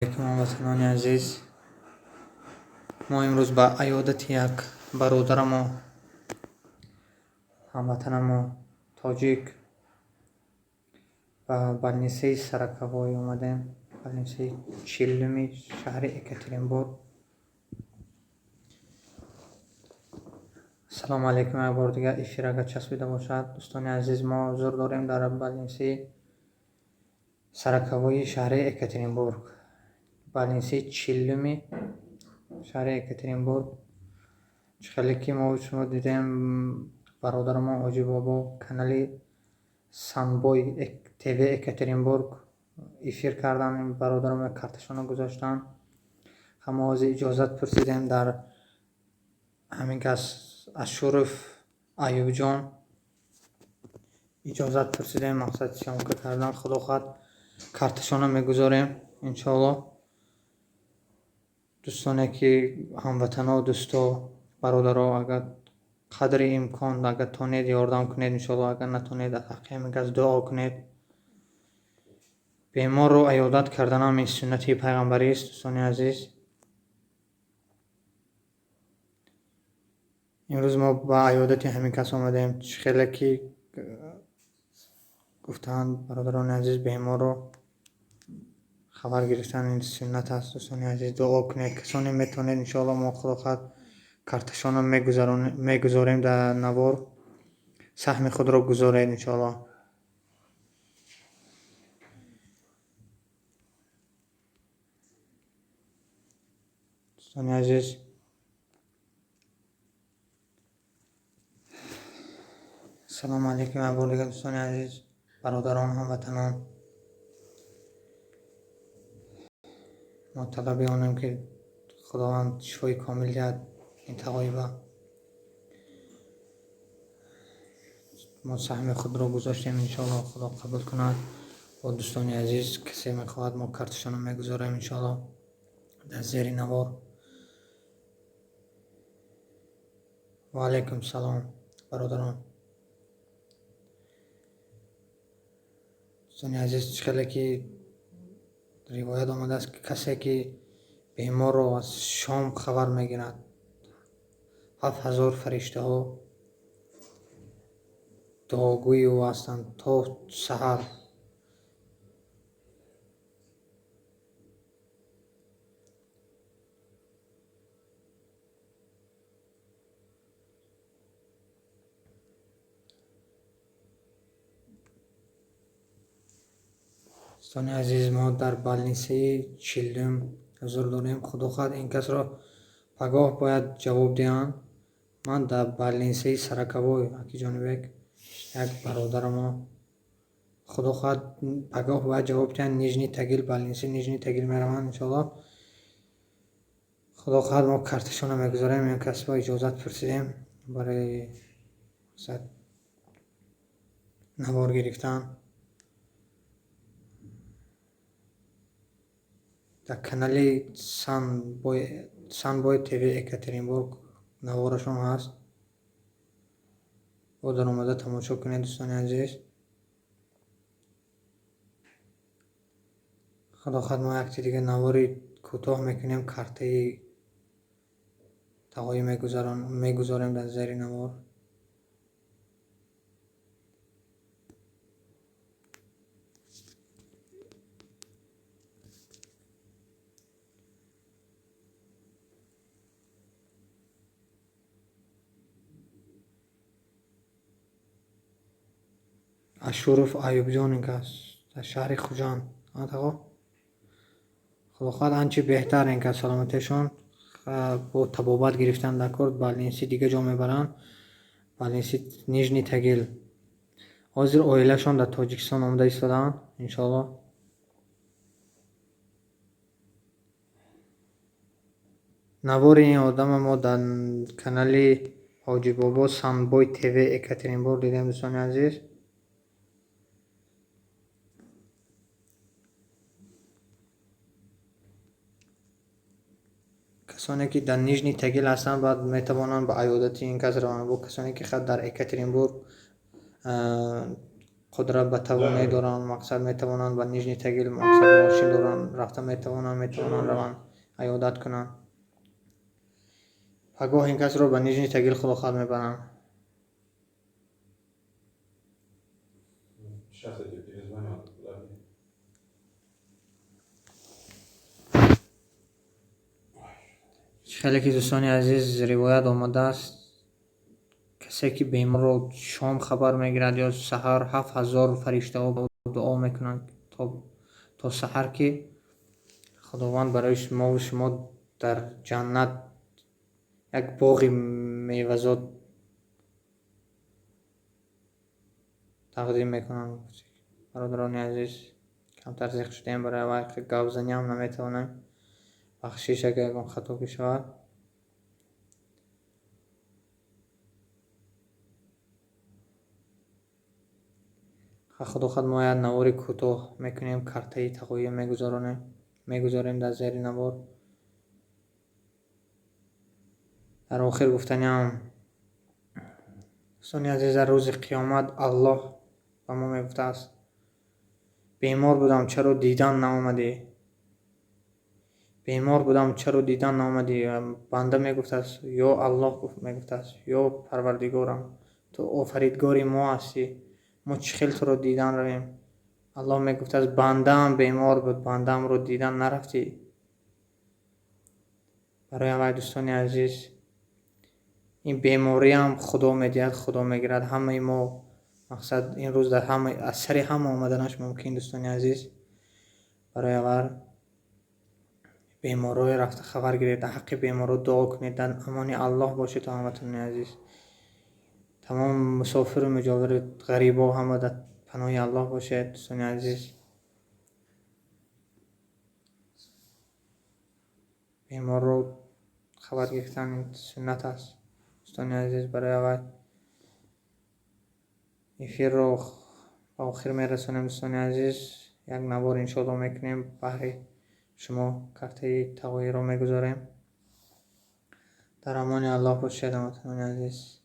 Алейкум, ҳамватанони азиз. Мо имрӯз ба аёдати як бародарамо, ҳамватанамо тоҷик ба больницаи Сороковой омадем, больницаи чилуми шаҳри Екатеринбург. Ассалому алайкум, як бор дигар эфир агар часпида бошад. Дӯстони азиз, мо ҳузур дорем дар больницаи Сороковои шаҳри Екатеринбург, больницаи чилуми шаҳри Екатеринбург. Чӣ хеле ки мо шумо дидем, бародарамон Ҳоҷибобо канали Санбой ТВ Екатеринбург эфир кардан, бародарам карташонро гузоштанд. Ҳама ҳозир иҷозат пурсидем дар ҳамин кас Ашуров Аюбҷон иҷозат пурсидем, мақсад съёмка кардан. Худо хоҳад, карташонро мегузорем иншоаллоҳ. Дӯстоне ки ҳамватано, дӯсто, бародаро, агар қадри имкон, агар тонед, ёрдам кунед иншоаллоҳ, агар натонед, аз ҳаққи ҳамин кас дуо кунед. Беморро аёдат карданам ин суннати пайғамбарист, дӯстони азиз. Имрӯз мо ба аёдати ҳамин кас омадем. Чӣ хеле ки гуфтаанд бародарони азиз, беморро хабар гирифтан ин суннат аст. Дӯстони азиз, дуо кунед, касоне метавонед, иншоаллоҳ. Мо худо хоҳад карташонро мегузорем дар навор, саҳми худро гузоред иншоаллоҳ. Дӯстони азиз, ассалому алайкум як бор дигар, дӯстони азиз, бародарон, ҳамватанон. Мо талаби онем, ки Худованд шифои комил диҳад ин тағоиба. Мо саҳми худро гузоштем, иншоаллоҳ Худо қабул кунад. Бо дӯстони азиз, касе мехоҳад, мо карташонро мегузорем иншоаллоҳ дар зери навор. Ва алайкум салом, бародарон. Дӯстони азиз, чӣ хеле ки ривоят омадааст, ки касе ки беморро аз шом хабар мегирад, 7000 фариштаҳо дуогӯи ӯ ҳастанд то саҳар. Дӯстони азиз, мо дар больницаи чилум ҳузур дорем. Худо хоҳад, ин касро пагоҳ бояд ҷавоб диҳанд. Ман дар больницаи Сороковой, аки Ҷонибек, як бародарамо, худо хоҳад, пагоҳ бояд ҷавоб диҳанд. Нижний Тагил, больницаи Нижний Тагил мераванд иншоаллоҳ. Худо хоҳад, мо карташонро мегузорем. Ин кас бо иҷозат пурсидем барои навор гирифтан. Дар канали Санбой ТВ Екатеринбург наворашон ҳаст, бо даромада тамошо кунед, дӯстони азиз. Худо хоҳад, мо якти дига навори кӯтоҳ мекунем, картаи тағоӣ мегузорем дар зери навор. Ашуров Аюбҷон ин кас дар шаҳри Хуҷанд. Тағо, худо хоҳад, анчи беҳтар ин кас саломатиашон, бо табобат гирифтан дар кор больницаи дига ҷо мебаранд, больницаи Нижний Тагил. Ҳозир оилашон дар Тоҷикистон омада истодаанд иншоаллоҳ. Навори ин одама мо дар канали Ҳоҷибобо Санбой ТВ Екатеринбург дидем, дӯстони азиз. Касоне ки дар Нижний Тагил ҳастанд, баъд метавонанд ба аёдати ин кас раванд. Бо касоне ки дар Екатеринбург Қудрат ба тавоноӣ доранд, мақсад, метавонанд ба Нижний Тагил, мақсад, мошин доранд, рафта метавонанд раванд, аёдат кунанд. Пагоҳ ин касро ба Нижний Тагил, худо хоҳад, мебаранд. Сейчас я тебе перезвоню. Подожди. Хеле ки, дӯстони азиз, ривоят омадааст, касе ки беморро шом хабар мегирад ё саҳар, 7000 фариштаҳо дуо мекунанд то саҳар, ки Худованд барои мову шумо дар ҷаннат як боғи мевазод тақдим мекунанд. Бародарони азиз, камтар зиқ шудаем, барои аввал гапзаниам наметавонем. Бахшиш, агар ягон хато бишавад. Худо хоҳад, мо як навори кӯтоҳ мекунем, картаи тағоӣ мегузоронем, мегузорем дар зери навор. Дар охир гуфтаниам, дӯстони азиз, дар рӯзи қиёмат Аллоҳ ба мо мегуфтааст: «Бемор будам, чаро дидан наомадӣ? Бемор будам, чаро дидан наомадӣ?» Банда мегуфтааст: «Ё Аллоҳ», мегуфтааст, «ё Парвардигорам, ту офаридгори мо ҳастӣ, мо чӣ хел туро дидан равем?» Аллоҳ мегуфтааст: «Бандаам бемор буд, бандаамро дидан нарафтӣ». Барои аввал, дӯстони азиз, ин бемориам Худо медиҳад, Худо мегирад. Ҳамаи мо, мақсад, ин рӯз дар ҳама аз сари ҳама омаданаш мумкин. Дӯстони азиз, барои аввал беморое рафта хабар гиред, дар ҳаққи беморо дуо кунед. Дар амони Аллоҳ бошед то ҳамватанони азиз, тамом мусофиру муҷовири, ғарибо, ҳама дар паноҳи Аллоҳ бошед. Дӯстони азиз, беморро хабар гирифтан суннат аст. Дӯстони азиз, барои аввал эфирро ба охир мерасонем. Дӯстони азиз, як навор, иншоалло, мекунем, баҳри шумо картаи тағоиро мегузорем. Дар амони Аллоҳ бошед, ҳамватанони азиз.